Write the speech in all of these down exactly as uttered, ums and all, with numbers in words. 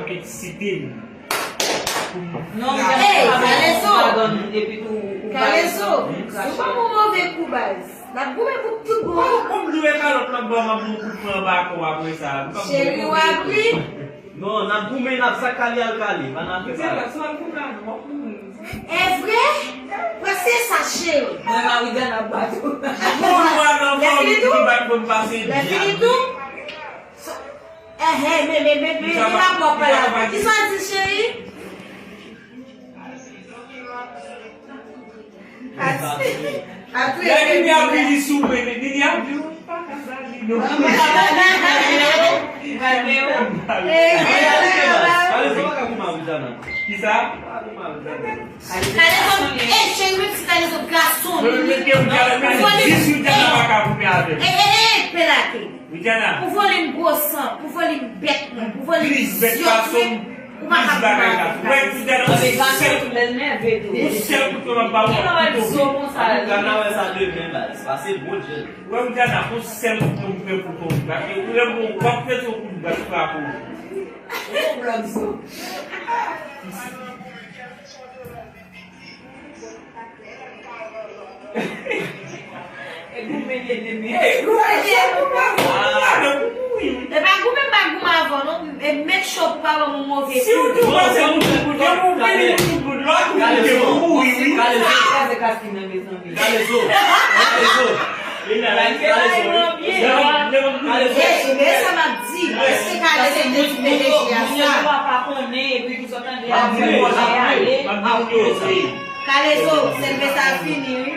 pou eksite m. Pou m... Non, men... Hey, Kalezo! Kalezo, ou ban m yon move kou baz. N ap goumen pou tout bon. Ou, ou m dwe kalòt nan ban m ap yon kout pwen anba kò w apre sa. Cheri, w ap ri. Non, n ap goumen, n ap sa kale al kale. Pa n ap fè sa. Evre? Prese sa, cheri. Mwen, Marijana ap bat ou. Bon, nou al nan fòm ki bat pou m pase byen. Lè fini tou? Sa, ehe, men, men, men, men, men la pwòp la. Ki sa w di, cheri? Ati, ati, Nini ap vini sou mwen, Nini ap di, "Ou pa ka ba li, non." Kalezo pa ka goumen avèk Jana. Kisa? Kalezo, e cheri, menm si Kalezo gason li, li, pou vòlè, e, e, e, e, pelake. Pou vòlè m gwo san, pou vòlè m bèt mwen, pou vòlè m zyòt mwen, ou pa ka goumen avèk Kalezo. Ou sèl kout mwen m ap ba ou. Ou wè m di a nan wè sa demen baz. Pase bon djèl. Ou wè m di a nan, ou sèl kout mwen m pran pou kò ou. Paske ou lè m w ap fè sou kout baz frape w. Ou konprann sa. E goumen ye, nene. E goumen ye, goumen, goumen, goumen, goumen. E pa goumen, m pa goumen avè w non. E make sure pou pa ban m yon move kou. Si w di w panse m kout bout, lè w vini kout bout, lòt ou koute m, ou mouri, wi. Kalezo. Kalezo. Kalezo. Kalezo. Kalezo. Kalezo. Ey, men sa m ap di, èske Kalezo te di P D G a sa? Moun yo pa konnen, epi pou sa tande apre, apre, apre. Kalezo, sèlve sa fini, wi.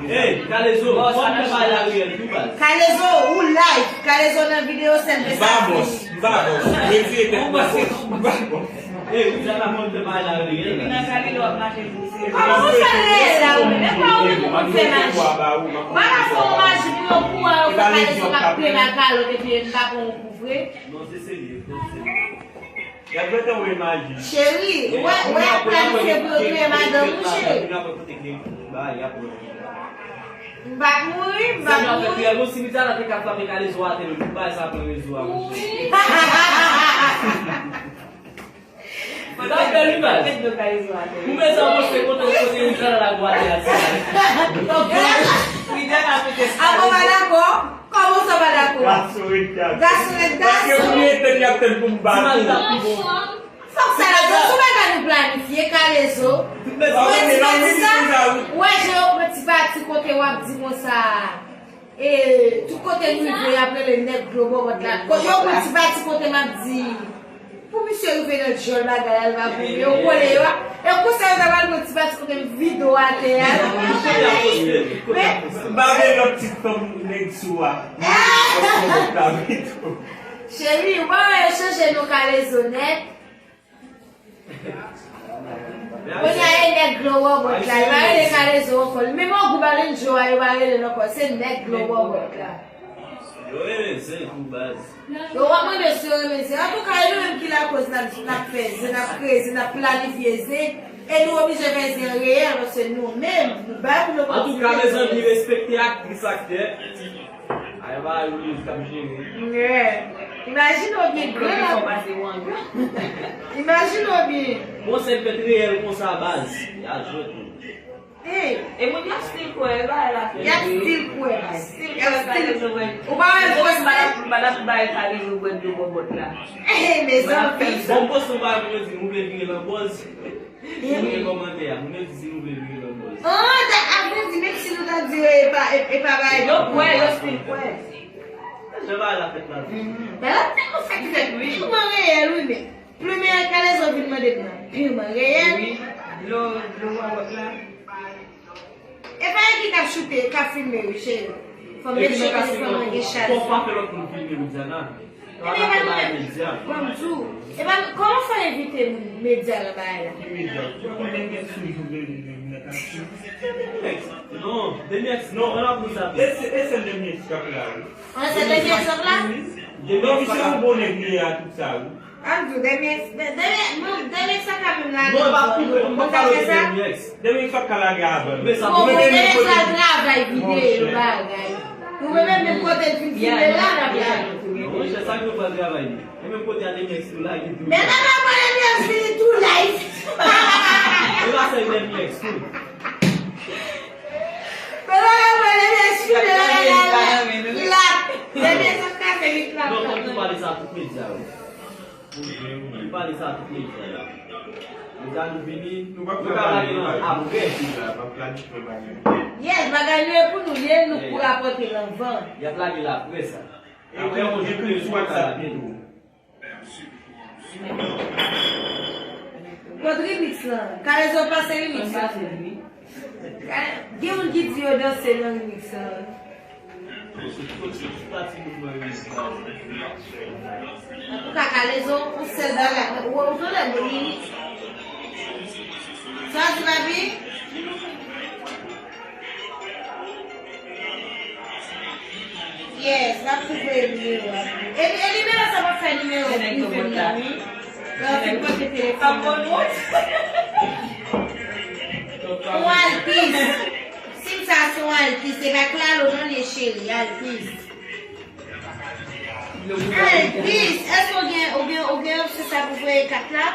Ey, Kalezo, fò m te bay la riyèl tou baz. Kalezo, ou live. Kalezo nan videyo, sèlve sa fini. M pa bòs, m pa bòs. Retire tèt mwen, bòs. M pa bòs. Ey, ou ja ta konn te bay la riyèl. Epi nan Kalezo ap mache pou se. Kòman ou fè reyèl la, ou menm? E pa ou menm ou konn fè maji. Ou pa ka fè yon maji pou yon kou a, ou fè Kalezo k ap plen ak kalòt, epi m pa pran yon kou vre. Non, se serye, se serye. Y ap gentan wè maji. Cheri, wè, wè y ap planifye pou yo touye madanm ou, cheri. M pa t mouri, m pa t mouri. Trè bon, si Ritana te ka frape Kalezo atè, li pou bay sa pran rezo a, monchè. Sa fè li baz. Ou bezwen avanse kote, kote Ritana la gwa atè a, ti baz. Ritana mete... Avan pa dakò. Kòman sa pa dakò? Gason ret gason. Gason ret gason. Paske pou li etenn, y ap tann pou m bat ou. Fòk sa la, se yon bagay nou planifye, Kalezo. Mwen ti pati sa, ou wè jan yo pran ti pati kote w ap di konsa, e, tout kote nou rive, y ap rele nèg dlo bòbòt la. Yo pran ti pati kote m ap di, pou misye rive nan djòl bagay a, l va pou yo kole yo a. E konsa yo ta pral pran ti pati kote m vide w atè a. Men, m pa vle lòt tit fanm nèg sou a. Cheri, ou pa wè yo chanje non Kalezo nèt? Kounye a e nèg dlo bòbòt la, yo pa rele Kalezo ankò. Menm Ogou Balenjo a, yo pa rele l ankò. Se nèg dlo bòbòt la. Yo renmen zen tou baz. Yo w ap mande si yo renmen zen. Antouka, e nou menm ki lakoz n ap, n ap fè zen, n ap kreye zen, n ap planifye zen. E nou oblije fè zen reyèl, paske nou menm, nou bay pou nou... Antouka, mezanmi, respekte aktris, aktè. Ay, ba, yo menm k ap jere. Yeah. Imajine w byen, gran la. Imajine w byen. Bon, se fèt reyèl konsa, baz. Y a jwèt, wi. Hey, e moun y ap still kwè, e bagay la fè. Y ap still kwè, bay. Still kwè, still. Ou pa wè l poste? Madam, madam bay kale yo bwè dlo bòbòt la. Hey, mezanmi. Bon, poste yon bagay pou yo di, nou vle vire l an bòz. Moun gen kòmantè a, moun yo di si nou vle vire l an bòz. Oh, ta, a vrè di, menm si nou ta di yo, e pa, e, e pa bay. Yo kwè, yo still kwè. Jan bagay la fèt la. Bagay la tèlman fèt, fèt, wi. Tèlman reyèl, wi, men. Premye kalezo vin mande m nan. Pirman reyèl. Wi, dlo, dlo bòbòt la. E pa Enki k ap choute, k ap filme, wi, cheri. Fò m mete sou telefòn mwen, gen chaj. Fò pa fè lòt moun filme, Widiana. Ebyen, e pa nou menm. Ban m di w. E pa nou, kòman fè w envite moun medya nan bagay la? Ki medya? Ou konnen gen sou jounal li menm nan kap. Non, Demiex, non, an ap nou sa. E se, e se Demiex k ap la, wi. An, se Demiex k ap la? Demiex se yon bon nèg li ye a tout sa, wi. An di w, Demiex, Demiex, Demiex sa ka menm la. Non, e pa pou mwen, mwen pa pale de Demiex. Demiex pa ka lage avan. Bon, Demiex al travay videyo bagay. Nou menm menm kote l fin filme la, n ap la. Monchè, sa k yo pral travay li. E menm kote a Demiex tou lage tou. Men nan nan mwen Demiex vini tou live. E pa sèl Demiex tou. Men nan nan mwen Demiex vini la. Demiex ap kase li la. Non, fòk nou pale sa tout medya yo. Li pale sa tout medya la. Medya nou vini, nou pa lage nan apre. Yes, bagay nou e pou nou, li e nou pou rapòte l anvan. Y ap lage l apre sa. Apre yon jou, sou WhatsApp nou tou. Kot remix lan? Kalezo pase remix lan. Gen moun ki di yo danse nan remix lan. Antouka, Kalezo, ou sèl bagay. Ou, ou tande, Boni? Sa di, papi? Yes, l ap tou voye nimewo a pou ou. E, e nimewo sa p ap fè nimewo prive m nan, wi. Lè w fin pote telefòn nan. Yon altis. Sim sa se yon altis. Se pa Claro non li ye, cheri. Altis. Altis. Èske w gen, ou gen, ou gen opsyon sa pou voye kat la?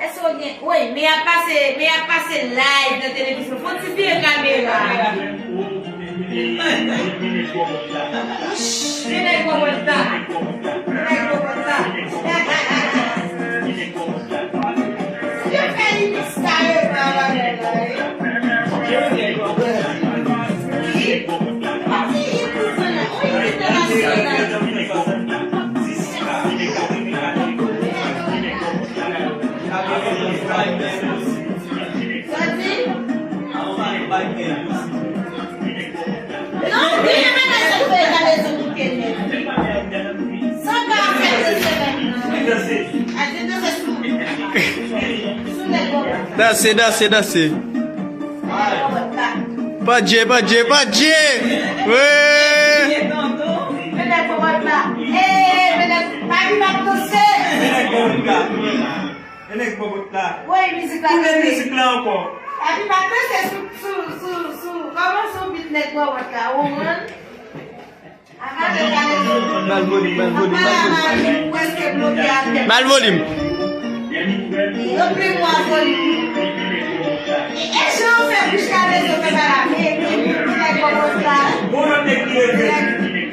Èske w gen? Wi, men y ap pase, men y ap pase live nan televizyon. Fò ti vire kamera. Shh, men nèg bòbòt la. Men nèg bòbòt la. Yo fè li miz kareman bagay la, wi. Wi. Pati internasyonal, wi, internasyonal. Sa di? Non, wi, men bagay sa fè kalezo bouke nèt. Sa pa fè de semèn, non. Aje danse sou, sou nèg bòbòt la. Danse, danse, danse. Bòbòt la. Padje, padje, padje. Wi. Men nèg bòbòt la. Eh, men nèg, pa vin ap danse. Men nèg bòbòt la. Wi, mizik la kanpe. Tounen mizik la ankò. Epi pa kanpe sou, sou, sou, sou, kòman sou bit nèg bòbòt la, ou konprann? Bal volim, bal volim, bal volim. Bal volim. Yo pli mwa volim. E, e jan w fè bouch kale, yo fè bal la, men, men, men, nèg bòbòt la. Bon, nèg ki leve.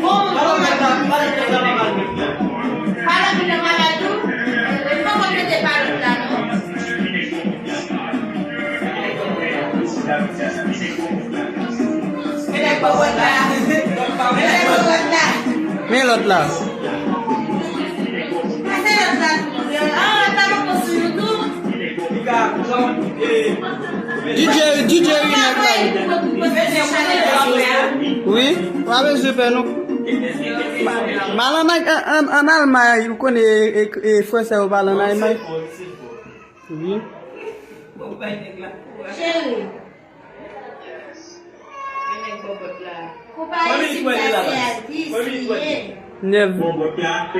Bon, bon, bon. Palòt vin nan bagay tou. Li poko mete palòt la, non. Men nèg bòbòt la. Men nèg bòbòt la. Men lòt la. Pase lòt la tou. Ah, ta poko sou YouTube. D J, D J Winèt la. Wi, pa bezwen pè non. M al an, an, an, an Almay, ou konnen, e, e, e, fransè yo pale an Almay. Wi. Cheri. Konpayi sim sa se Altis li ye. Nèf. Bòbòt la, e,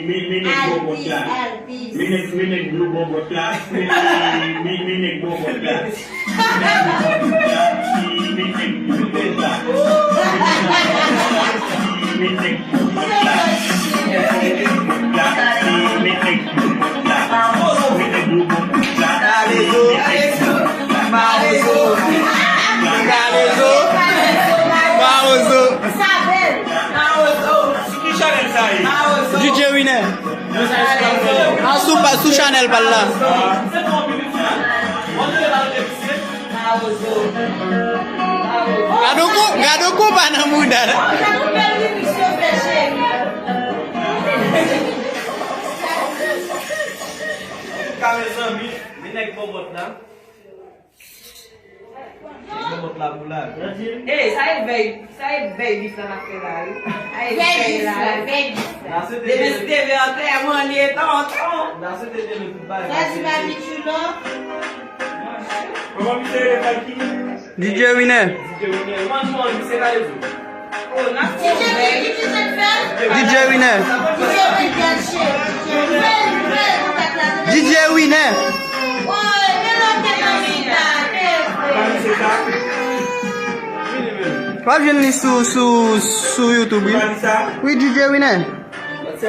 men, men nèg bòbòt la. Altis. Men nèg, men nèg dlo bòbòt la. Men, men, men nèg bòbòt la. A sou, pa- sou chanèl pa l la. Gade yon kou, gade yon kou pa nan mouda la. Ka mezanmi, men nèg bòbòt la. Ey, sa e vèy, sa e vèy bif la n ap fè la, wi. Sa e vèy la, vèy bif la. Demen se te vè antrèman li e tonton. Sa di mami Chulo. Kòman misye rele, Mikey? D J Winner. D J Winner. Mwen di w, misye ka rezo. D J Winner. D J Winner. W ap jwenn li sou, sou, sou YouTube, wi. Wi, D J Winner. Ey,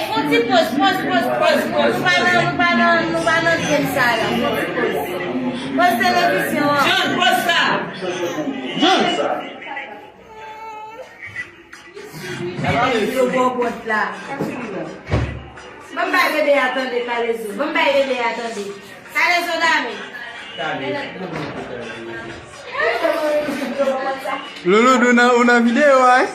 fè yon ti pòz, pòz, pòz, pòz, pòz. Nou pa nan, nou pa nan, nou pa nan game sa la. Fè yon ti pòz. Pòz televizyon an. John, pòz sa. John. Yo bòbòt la. Ban m bay bebe a tande, Kalezo. Ban m bay bebe a tande. Kalezo dame. Loulou, ou nan, ou nan videyo a, wi.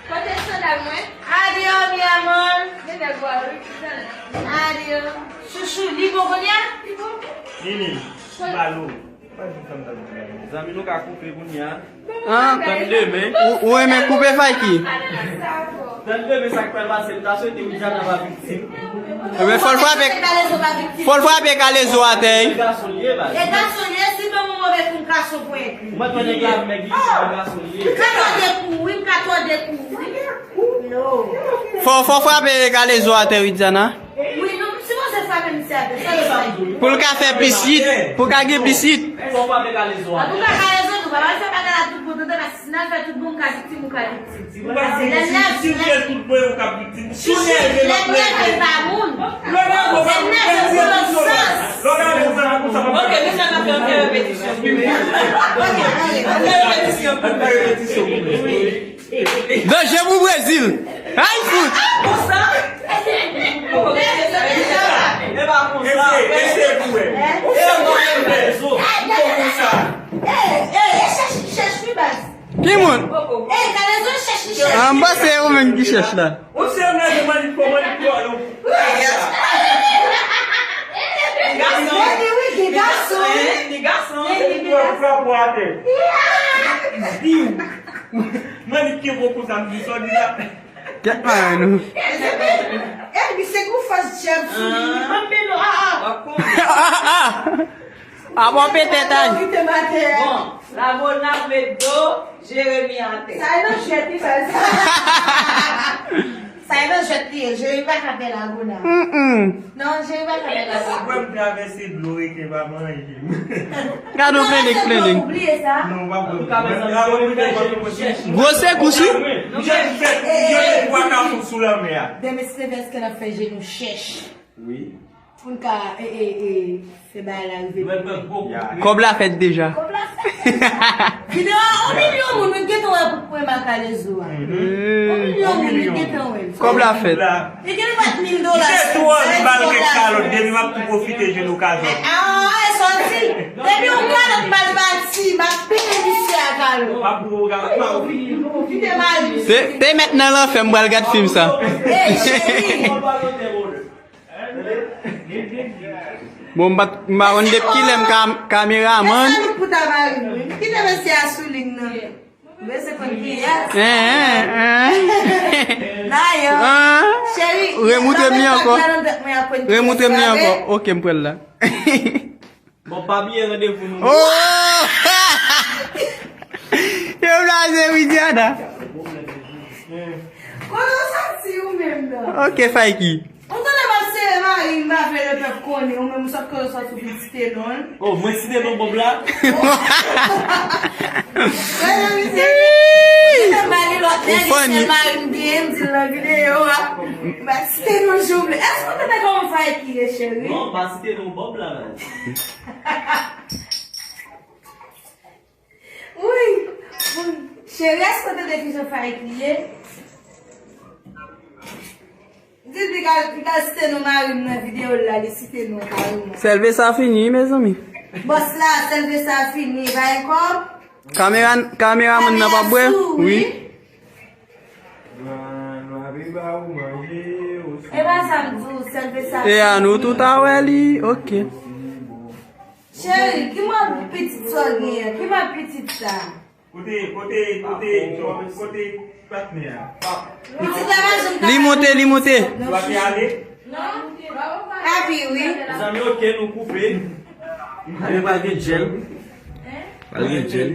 Kote sandal mwen? Adios, mi amor. Gen nèg wè, wi. Adios. Chouchou, li bon kounye a? Li bon. Nini, balo. Zanmi, nou ka koupe kounye a. Tann demen. Ou, ou renmen koupe, Fayki? Tann demen, sa k pral pase, m ta swete Widiana pa viktim. Ebyen, fò l frape, fò l frape Kalezo atè, wi. E gason li ye, baz. E gason li ye, si m yon move kou, m ka sou pwen. Mwen konnen la, men ki gason li ye. M ka tòde kou, wi, m ka tòde kou, wi. Fò, fò frape Kalezo atè, Widiana. Wi, nou sipoze frape misye atè, sa l fè. Pou l ka fè pisit, pou l ka gen pisit. Fò frape Kalezo atè. Antouka, Kalezo, nou pa pral fè bagay la tout bon, tande, paske si n al fè tout bon, m ka viktim, ou ka viktim. Ou pa viktim, si w fè tout bon, ou ka viktim. Si w nève, lòt nève. Lè nève pa moun. Lè nève, ou pa moun. Lè nève, ou pa moun. Lè nève, ou pa moun. Ok, mesye, n ap fè yon ti repetisyon. Ok, ok. Yon ti repetisyon. Yon ti repetisyon. Danje pou Brezil. Ay, fout. Konsa. Konsa. Mesye, mesye, pou wè. Ou fè mwen rezo. Konsa. Ey, ey, e chèch, chèch wi baz. Ki moun? Ey, Kalezo chèch, li chèch. Ah, m panse ou menm ki chèch la. Ou se yon nèg mannik, mannik, yo. Gason. Wi, wi, wi, gason. Wi, wi, gason. Wi, wi, wi, gason. Frape atè. Biw. Mannik ki poko sa m di sa, di la. Kèt mare nou. E, misye gon fòs djab sou li. Wi, m ap mele w. Ah, ah. W ap konnen. Ah, ah, ah. Abò petèt ay. Bon, Lagona met do, Jeremi atè. Sa e nan jwèt li fè sa. Sa e nan jwèt li ye, Jeremi pa ka fè Lagona. Mm-mm. Non, Jeremi pa ka fè Lagona. Mwen m travèse dlo rete pa manje. Gade w plendek, plendek. Ou bliye sa? Non, w ap wè. Gwo sekous wi. Jan fèt, jan fèt bwa kafou sou lanmè a. Demen si se vèske n ap fè jenou chèch. Wi. Pou n ka, e, e, e, fè bagay la rive pi lwen. Kòb la fèt deja. Kòb la fèt deja. Videyo a, yon milyon moun, wi, gentan wè pou pwen ba Kalezo a. Yon milyon moun, wi, gentan wè. Kòb la fèt. Li gen kat mil dola. Se twò, li ba l kèk kalòt, depi m ap tou pwofite jwenn okazyon. Ah, e sa w di? Depi yon kalòt ba l bati, m ap pete misye a kalòt. M ap pran kalòt pa ou. Pete mari misye. Te, te mèt nan lanfè, m pral gad fim sa. Ey, cheri. Bon, m pa t, m pa konn depi kilè m ka, kameramann. Sa nou pou ta mari nou. Kite mesye a sou liy nan. Mesye konn kiyès. Hein, hein, hein. Dayè, cheri, remoutre m li ankò. Remoutre m li ankò. Ok, m pral la. Bon, pa bliye randevou nou. Oh! Yo blaze Widiana. Kote w soti ou menm nan? Ok, Fayki. Ou tande m ap sere mari m, m pa vle lepèp konnen, ou menm ou sot kote w soti ou vin site non l. Oh, mwen site non Bob la? Mwen menm site. Mwen menm mari lò. Ou funny. Sèl mari m genyen, m di l nan videyo a. M pa site non jan w vle. Èske w tande kòman Faik ye, cheri? Non, pa site non Bob la, man. Wi, wi. Cheri, èske w tande kijan Faik li ye? Di l piga, piga site non mari m nan videyo l la, li site non mari m. Sèlve sa fini, wi, mezanmi. Bòs la, sèlve sa fini, bay kòb. Kamera, kameramann nan p ap bwè? Wi. E pa sa m di w, sèlve sa fini. E a nou tout a wè li, ok. Cheri, ki mòd pitit sa w genyen? Ki mòd pitit sa? Kote, kote, kote, kote patnè a? Pitit la pa janm ka. Li monte, li monte. Li pa te ale? Api, wi. Mezanmi, ok, nou koupe. Ale pral gen djèl. Pral gen djèl.